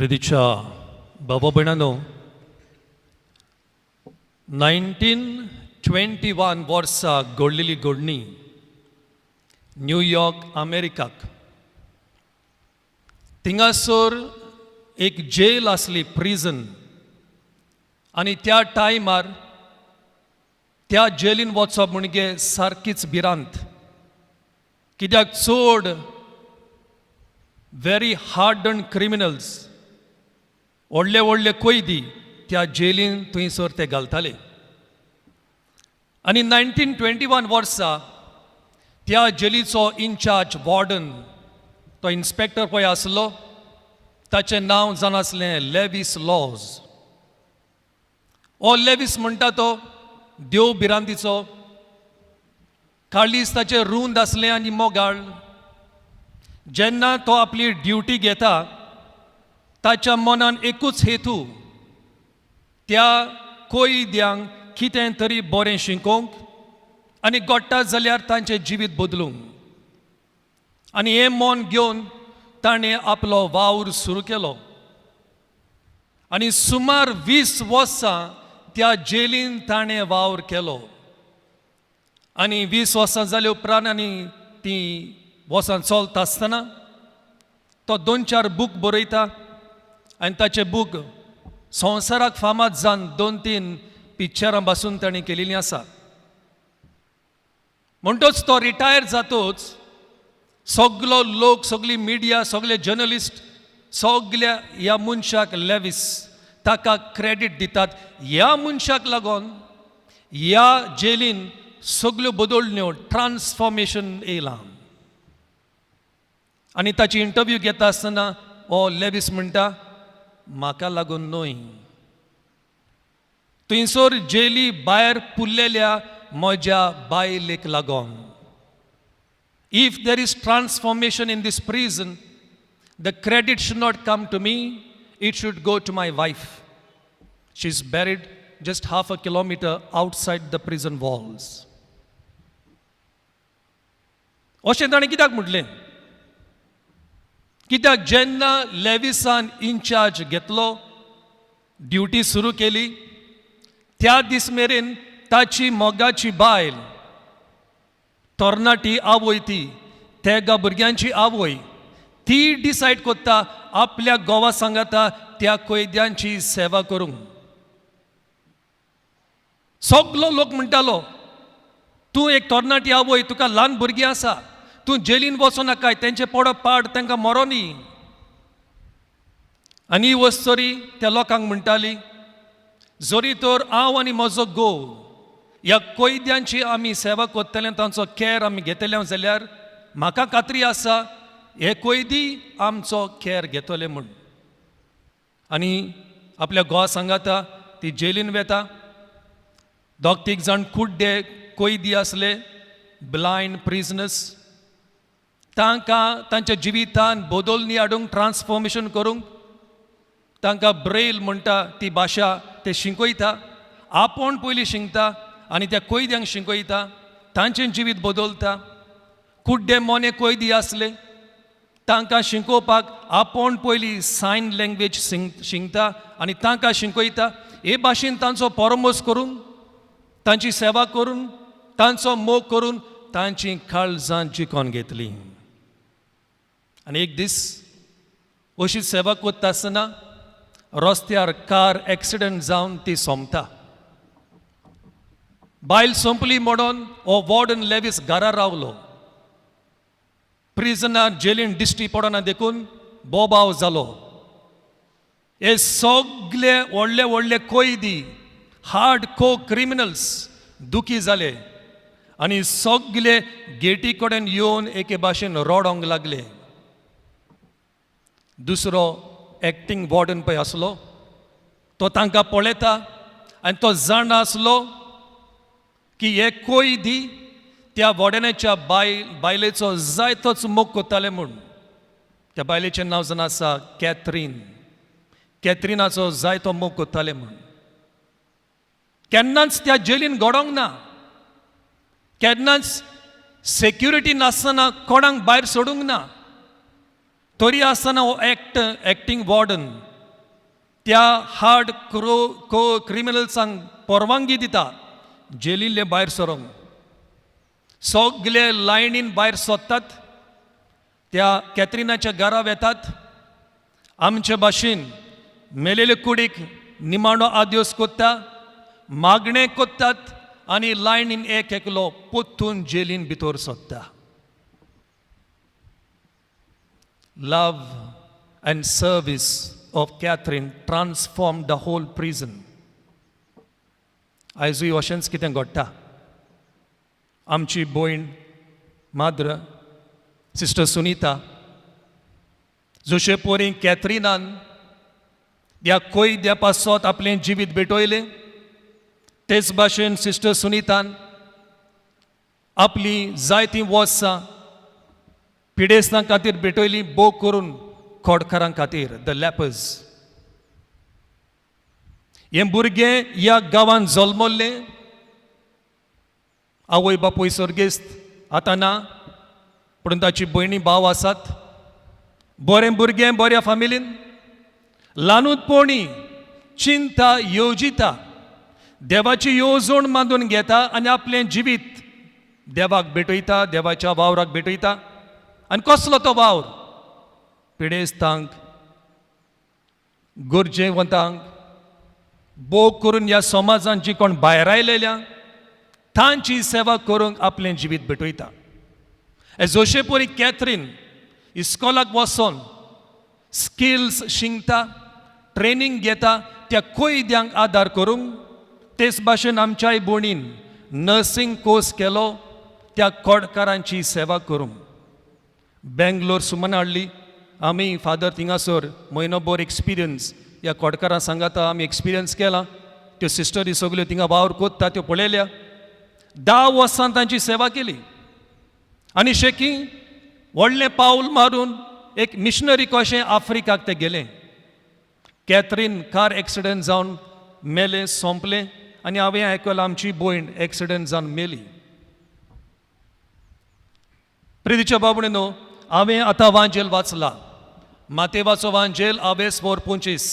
प्रितीच्या बाबा भयणानो, 1921 वर्सा घडलेली घडणी न्यूयॉर्क अमेरिकाक. थिंगासर एक जेल आसली, प्रिजन. आनी त्या टायमार त्या जेलीन वचप म्हणजे सारकीच भिरांत, कित्याक चड व्हेरी हार्डन्ड क्रिमिनल्स, व्हडले व्हडले कैदी त्या जेलीन थंयसर ते घालताले. आनी 1921 वर्सा त्या जेलीचो इनचार्ज वॉर्डन, तो इन्स्पेक्टर पळय आसलो, ताचें नांव जावन आसलें लेवीस लॉज. हो लेवीस म्हणटा तो देव भिरांतीचो, काळीज ताचें रूंद आसलें आनी मोगाळ. जेन्ना तो आपली ड्युटी घेता, ताच्या मनान एकूच हेतू, त्या कैद्यांक कितें तरी बरें शिकोवंक आनी घडटा जाल्यार तांचें जिवीत बदलूंक. आनी हें मन घेवन ताणें आपलो वावर सुरू केलो आनी सुमार 20 वर्सां त्या जेलीन ताणें वावर केलो. आनी 20 वर्सां जाले उपरांत आनी ती वर्सां चलता आसतना तो दोन चार बूक बरयता आनी ताचे बूक संवसाराक फामाद जावन दोन तीन पिक्चरां पासून ताणें केलेलीं आसा. म्हणटच तो रिटायर जातोच सगलो लोक, सगली मिडिया, सगले जर्नलिस्ट, सगल्या ह्या मनशाक, लेवीस, ताका क्रेडीट दितात. ह्या मनशाक लागून ह्या जेलीन सगल्यो बदलण्यो, ट्रान्सफॉर्मेशन येयलां. आनी ताची इंटरव्यू घेता आसतना हो लेवीस म्हणटा, म्हाका लागून न्हय, थंयसर जेली भायर पुरलेल्या म्हज्या बायलेक लागून. If there is transformation in this prison, the credit should not come to me, it should go to my wife. She is buried just half a kilometer outside the prison walls. अशें ताणें कित्याक म्हटलें? कित्याक जेन्ना लेविसान in-charge घेतलो, duty सुरू केली, त्या दीस मेरेन ताची मोगाची बायल, तरणाटी आवय, ती तेगा भुरग्यांची आवय, ती डिसायड करता आपल्या घोवा सांगाता त्या कैद्यांची सेवा करूंक. सगलो लोक म्हणटालो, तूं एक तरणाटी आवय, तुका ल्हान भुरगीं आसा, तूं जेलीन वचो नाकाय, तेंचे पडप पाड, तांकां मरोनी. आनी ही वस्तरी त्या लोकांक म्हणटाली, जरी तर हांव आनी म्हजो घोव ह्या कैद्यांची आमी सेवा करतले, तांचो कॅर आमी घेतले जाल्यार म्हाका खात्री आसा, हे कैदी आमचो कॅर घेतले म्हूण. आनी आपल्या घोवा सांगाता ती जेलीन वेता. दोग तीग जाण कुड्डे कैदी आसले, ब्लायंड प्रिजनर्स, तांकां तांच्या जिवितान बदलणी हाडूंक, ट्रान्सफॉर्मेशन करूंक तांकां ब्रेल म्हणटा ती भाशा ते शिकयता. आपूण पयलीं शिकता आनी त्या कैद्यांक शिकयता, तांचें जिवीत बदलता. कुड्डे मोने कैदी आसले, तांकां शिकोवपाक आपूण पयलीं सायन लँग्वेज शिकता आनी तांकां शिकयता. हे भाशेन तांचो परामर्श करून, तांची सेवा करून, तांचो मोग करून तांची काळजां जिखोन घेतली. आनी एक दीस अशी सेवा करता आसतना रस्त्यार कार एक्सिडंट जावन ती सोंपता. बायल सोंपली म्हणून हो वॉर्डन लेवीस घरा रावलो. प्रिजनार, जेलीन दिश्टी पडना देखून बोबाव जालो. हे सगले व्हडले व्हडले कैदी, हार्ड कोर क्रिमिनल्स दुखी जाले आनी सगले गेटी कडेन येवन एके भाशेन रडोंक लागले. दुसरो एक्टींग वॉर्डन पळय आसलो, तो तांकां पळयता आनी तो जाणा आसलो की हे कैदी त्या वॉर्डनाच्या बायलेचो जायतोच मोग करताले म्हूण. त्या बायलेचें नांव जावन आसा कॅथरीन. कॅथरिनाचो जायतो मोग करताले म्हूण. केन्नाच त्या जेलीन घडोंक ना, केन्नाच सेक्युरिटी नासतना कोणाक भायर सोडूंक ना. तरी आसतना हो एक्टींग वॉर्डन त्या हार्ड क्रो को क्रिमिनल्सांक परवानगी दिता जेलिल्ले भायर सरोंक. सगले लायनीन भायर सोदतात, त्या कॅथरिनाच्या घरा वेतात. आमचे भाशेन मेलेले कुडीक निमाणो आद्योस कोत्ता, मागणें कोत्तात आनी लायनीन एक एकलो पोत्तून जेलीन भितर सोदता. Love and service of Catherine transform the whole prison. आयजूय अशेंच कितें घडटा. आमची भयण माद्र सिस्टर सुनीता, जशे पोरी कॅथरिनान ह्या कोयद्या पासत आपलें जिवीत भेटयलें, तेच भाशेन सिस्टर सुनीतान आपली जायतीं वर्सां पिडेस्तां खातीर भेटयली, भोव करून खोडकारां खातीर, the lepers. हें भुरगें ह्या गांवांत जल्मल्लें. आवय बापूय सर्गेस्त आतां ना, पूण ताची भयणी भाव आसात. बरें भुरगें, बऱ्या फामिलीन. ल्हानूतपणी चिंता, येवजिता, देवाची येवजण मानून घेता आनी आपलें जिवीत देवाक भेटयता, देवाच्या वावराक भेटयता. आनी कसलो तो वावर? पिडेस्तांक, गरजेवंतांक, भोव करून ह्या समाजान जी कोण भायर आयलेल्या तांची सेवा करूंक आपलें जिवीत भेटयता. जोशेपुरी कॅथरीन इस्कॉलाक वचोन स्किल्स शिकता, ट्रेनींग घेता त्या कोयद्यांक आदार करूंक, तेच भाशेन आमच्याय भयणीन नर्सिंग कोर्स केलो त्या कोडकारांची सेवा करूंक. बेंगलोर सुमन हाडली आमी फादर. थिंगासर म्हयनोभर एक्सपिरियन्स ह्या कोडकारां सांगाता आमी एक्सपिरियन्स केला. त्यो सिस्टरी सगल्यो थिंगा वावर कोत्ता त्यो पळयल्या. 10 वर्सां तांची सेवा केली आनी शेकी व्हडलें पावल मारून एक मिशनरी कशें आफ्रिकाक ते गेले. कॅथरीन कार एक्सिडंट जावन मेलें, सोंपलें. आनी हांवें आयकलां, आमची भयण एक्सिडंट जावन मेली. प्रितीच्या बाबणे न्हू, हांवें आतां वांजेल वाचला, मातेवाचो वांजेल आवेस 4:25.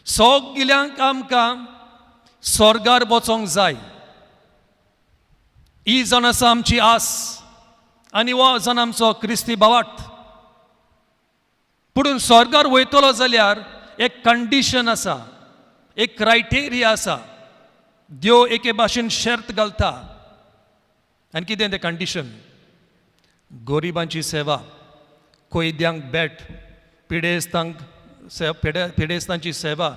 सगल्यांक आमकां स्वर्गार वचोंक जाय. ही जावन आसा आमची आस आनी हो जावन आमचो क्रिस्ती भावार्थ. पुणून स्वर्गार वयतलो जाल्यार एक कंडिशन आसा, एक क्रायटेरिया आसा. देव एके भाशेन शर्त घालता. आनी कितें तें कंडिशन? गरिबांची सेवा, कोयद्यांक भेट, पिडेस्तांक पिडेस्तांची सेवा.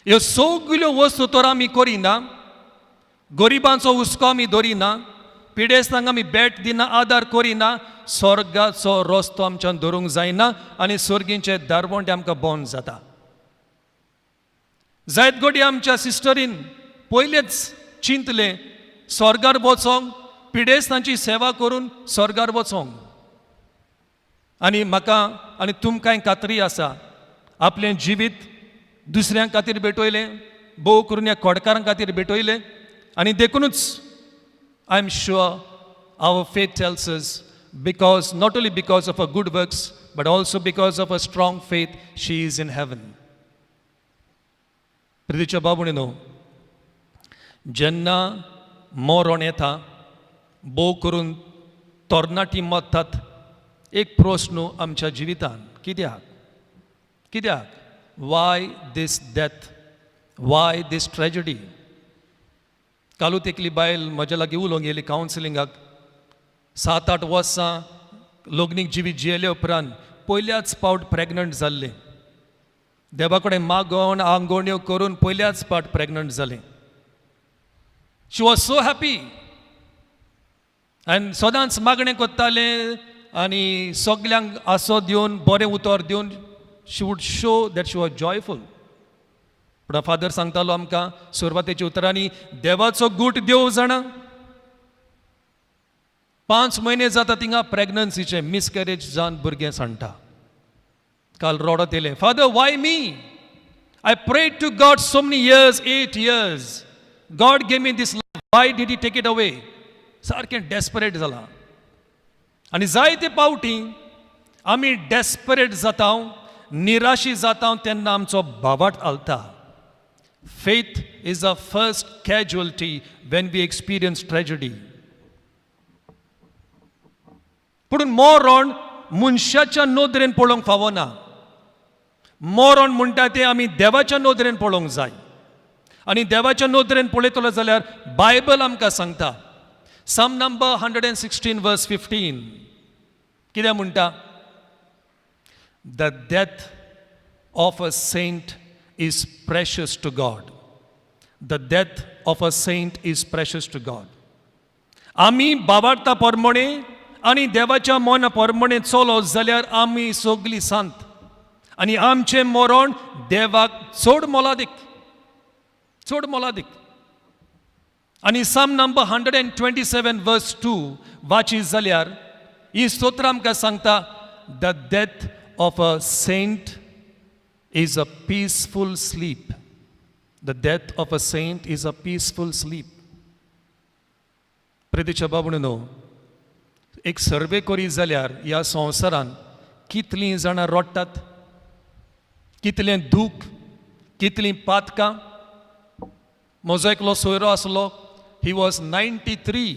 ह्यो सगल्यो वस्तू तर आमी करिना, गरिबांचो हुस्को आमी दवरिना, पिडेस्तांक आमी भेट दिना, आदार करिना, स्वर्गाचो रस्तो आमच्यान धरूंक जायना आनी सर्गींचे दारवंटे आमकां बंद जाता. जायत घडये आमच्या सिस्टरीन पयलेच चिंतलें, स्वर्गार वचोंक पिडेस्तांची सेवा करून स्वर्गार वचोंक. आनी म्हाका आनी तुमकांय खात्री आसा, आपलें जिवीत दुसऱ्यां खातीर भेटयलें, भोव करून ह्या कोडकारां खातीर भेटयलें. आनी देखुनूच I am sure our faith tells us, because not only because of her good works but also because of her strong faith, she is in heaven. प्रितीच्या बाबुणी न्हू, जेन्ना मरण येता, भोव करून तरणाटी मरतात, एक प्रस्न आमच्या जिवितान, कित्याक? कित्याक? Why this death? Why this tragedy? कालूत एकली बायल म्हज्या लागीं उलोवंक येयली कावन्सिलिंगाक. 7-8 वर्सां लग्नीक जिवीत जियेले उपरांत पयल्याच फावट प्रेग्नंट जाल्लें. देवा कडेन मागोवन, आंगोवण्यो करून पयल्याच फावट प्रेग्नंट जालें. She was so happy आनी सदांच मागणें करतालें आनी सगल्यांक आसो दिवन, बरें उतर दिवन, she would show that she was joyful. पूण फादर सांगतालो आमकां सुरवातेच्या उतरांनी, देवाचो गूट देव जाणा. 5 म्हयने जाता थिंगा प्रेग्नन्सीचे, मिसकॅरेज जावन भुरगें सांडटा. काल रडत येयलें, "Father, why me? I pray to God so many years, 8 years. God gave me this. Why did he take it away?" सारकें डेस्परेट जालां. आनी जायते पावटी आमी डेस्परेट जाता, निराशी जाता तेन्ना आमचो भावार्थ हालता. Faith is a first casualty when we experience tragedy. पूण मरण मनशाच्या नदरेन पळोवंक फावना. मरण म्हणटा तें आमी देवाच्या नदरेन पळोवंक जाय. आनी देवाच्या नदरेन पळयतलो जाल्यार बायबल आमकां सांगता, Psalm number 116 verse 15 कितें म्हणटा? The death of a saint is precious to God. The death of a saint is precious to God. आमी भावार्था प्रमाणे आनी देवाच्या मना प्रमाणे चलो जाल्यार आमी सगलीं सांत आनी आमचें मरण देवाक चड मोलादीक, चड मोलादीक. आनी Psalm number 127 verse 2 वाचीत जाल्यार ही स्तोत्र आमकां सांगता, the death of a saint is a peaceful sleep. The death of a saint is a peaceful sleep. प्रितीच्या बाबणो, एक सर्वे करीत जाल्यार ह्या संवसारान कितलीं जाणां रडटात, कितलें दूख, कितलीं पातकां. म्हजो एकलो सोयरो आसलो, he was 93.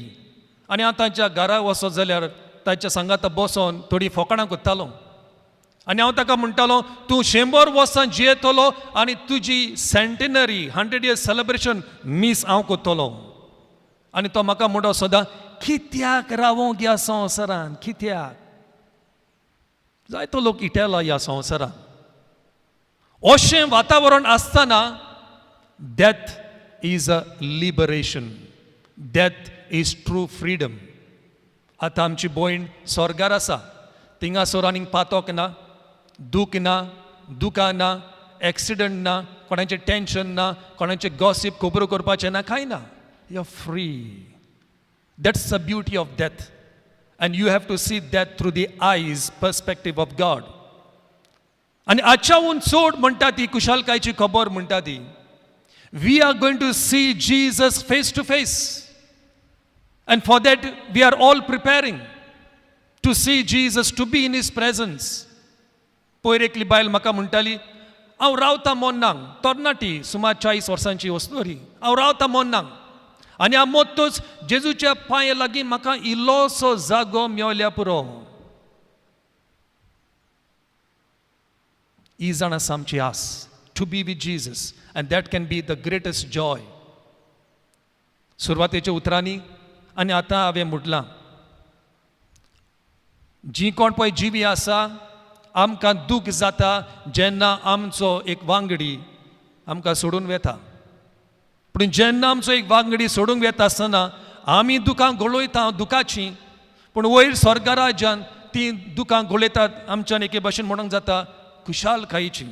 आनी हांव तांच्या घरा वचत जाल्यार तांच्या सांगाता बसोन थोडीं फकाणां करतालो आनी हांव ताका म्हणटालो, तूं 100 वर्सां जियेतलो आनी तुजी सेंटिनरी 100 इयर्स सेलिब्रेशन मीस हांव करतलो. आनी तो म्हाका म्हणटो सदां, कित्याक रावोंक ह्या संवसारान, कित्याक? जायतो लोक इटेला ह्या संवसारान. अशें वातावरण आसतना death is a liberation. Death is true freedom. आतां आमची भयण स्वर्गार आसा. थिंगासर आनीक पातोक ना, दूख ना, दुकां ना, एक्सिडंट ना, कोणाचें टेंशन ना, कोणाचें गॉसीप खबरो करपाचें ना, कांय ना. You are free. That's the beauty of death. And you have to see death through the eyes perspective of God. आनी हाच्याहून चड म्हणटा ती खुशालकायची खबर म्हणटा ती, we are going to see Jesus face to face. And for that we are all preparing to see Jesus, to be in His presence. पयर एकली बायल म्हाका म्हणटाली, हांव रावता मोन्नाक. तरणाटी, सुमार 40 वर्सांची वस्तुरी. हांव रावता मोन्नाक आनी हांव मोत्तूच जेजूच्या पांया लागीं म्हाका इल्लोसो जागो मेवल्या पुरो. ही जाण आसा आमची आस, to be with Jesus, and that can be the greatest joy. सुरवातेच्या उतरांनी आनी आतां हांवें म्हटलां, जीं कोण पळय जिवी आसा, आमकां दूख जाता जेन्ना आमचो एक वांगडी आमकां सोडून वेता. पूण जेन्ना आमचो एक वांगडी सोडूंक वेता आसतना आमी दुकां गळयता दुखाचीं, पूण वयर स्वर्गराज्यान तीं दुकां गळयतात आमच्यान एके भशेन म्हणूंक जाता खुशालकायेची.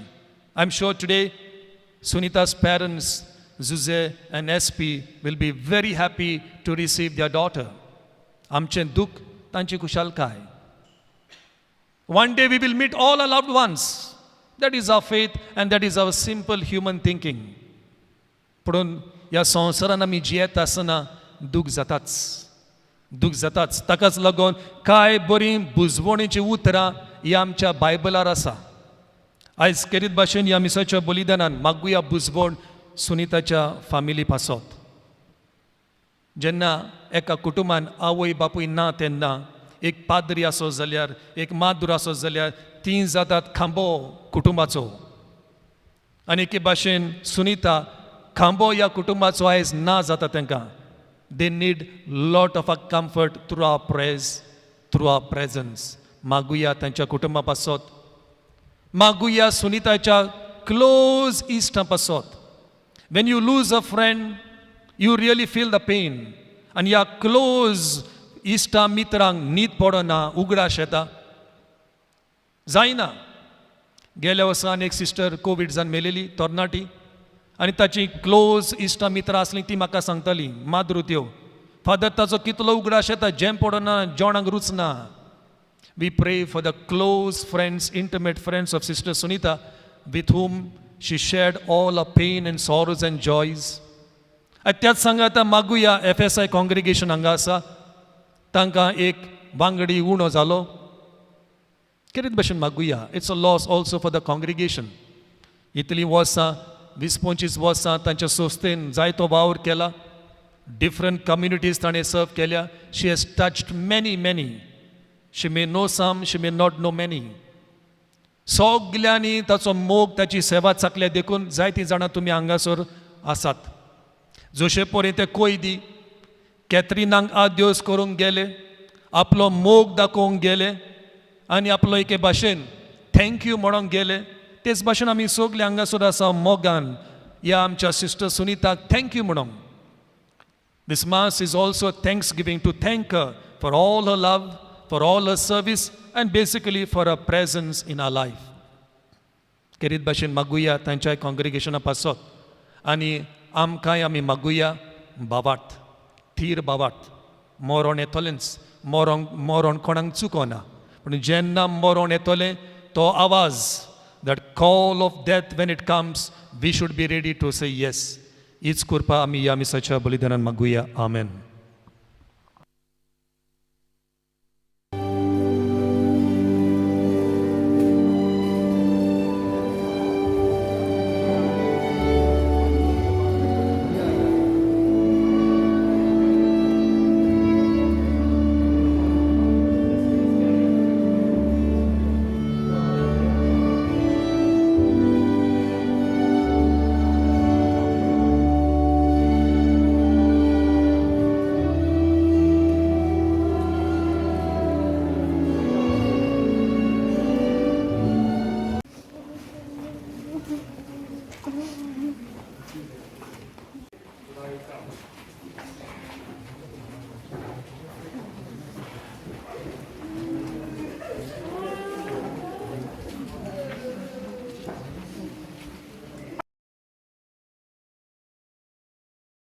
I am sure today Sunita's parents, Jose and SP, will be very happy to receive their daughter. आमचें दूख तांची खुशालकाय. One day we will meet all our loved ones. That is our faith and that is our simple human thinking. पूण ह्या संवसारान आमी जियेत आसतना दूख जाताच, दूख जाताच. ताकाच लागून कांय बरीं बुजवणेचीं उतरां ही आमच्या बायबलार आसा. आयज केरीत भाशेन ह्या मिसाच्या बलिदानान मागुया बुजवण सुनिताच्या फामिली पासत. जेन्ना एका कुटुंबान आवय बापूय ना तेन्ना एक पाद्री आसत जाल्यार, एक माद्र आसत जाल्यार, तीं जातात खांबो कुटुंबाचो. आनी एके भाशेन सुनिता खांबो ह्या कुटुंबाचो आयज ना जाता. तांकां they need lot of a comfort through our prayers, through our presence. मागुया तांच्या कुटुंबा पासत, मागुया सुनिताच्या क्लोज इश्टां पासत. When you lose a friend, you really feel the pain. आनी ह्या क्लोज इश्टा मित्रांक न्हीद पडना, उगडास येता, जायना. गेल्या वर्सान एक सिस्टर कोवीड जावन मेलेली तरणाटी आनी ताची क्लोज इश्टा मित्रां आसलीं, ती म्हाका सांगताली, माद्रू त्यो, फादर, ताचो कितलो उगडास येता, जेम पडना, जेवणाक Ruchana. We pray for the close friends, intimate friends of Sister Sunita, with whom she shared all her pain and sorrows and joys. आनी त्याच सांगाता मागुया, एफएसआय कॉंग्रिगेशन हांगा आसा, तांकां एक वांगडी उणो जालो. खेरीत भशेन मागुया. It's a loss also for the congregation. इतलीं वर्सां, 20-25 वर्सां तांच्या संस्थेन जायतो वावर केला. डिफरंट कम्युनिटीज ताणें सर्व केल्या. She has touched many many. She may know some, she may not know many. सगल्यांनी ताचो मोग, ताची सेवा चाकल्या देखून जायतीं जाणां तुमी हांगासर आसात. जशे परी ते कोयदी कॅथरिनाक आद्योस करूंक गेले, आपलो मोग दाखोवंक गेले आनी आपलो एके भाशेन thank you म्हणूंक गेले, तेच भाशेन आमी सगले हांगासर आसा मोगान ह्या आमच्या सिस्टर सुनिताक thank you म्हणूंक. This mass is also thanksgiving, to thank her for all her love, for all her service, and basically for her presence in our life. खेरीत भाशेन मागुया तांच्या कॉंग्रिगेशना पासत आनी आमकांय आमी मागुया बावाट, थीर बावाट. मरण येतलेंच, मरण कोणाक चुकोना, पूण जेन्ना मरण येतलें तो आवाज, that call of death, when it comes, we should be ready to say yes. हीच कृपा आमी ह्या मिसाच्या बलिदानान मागुया. आमेन.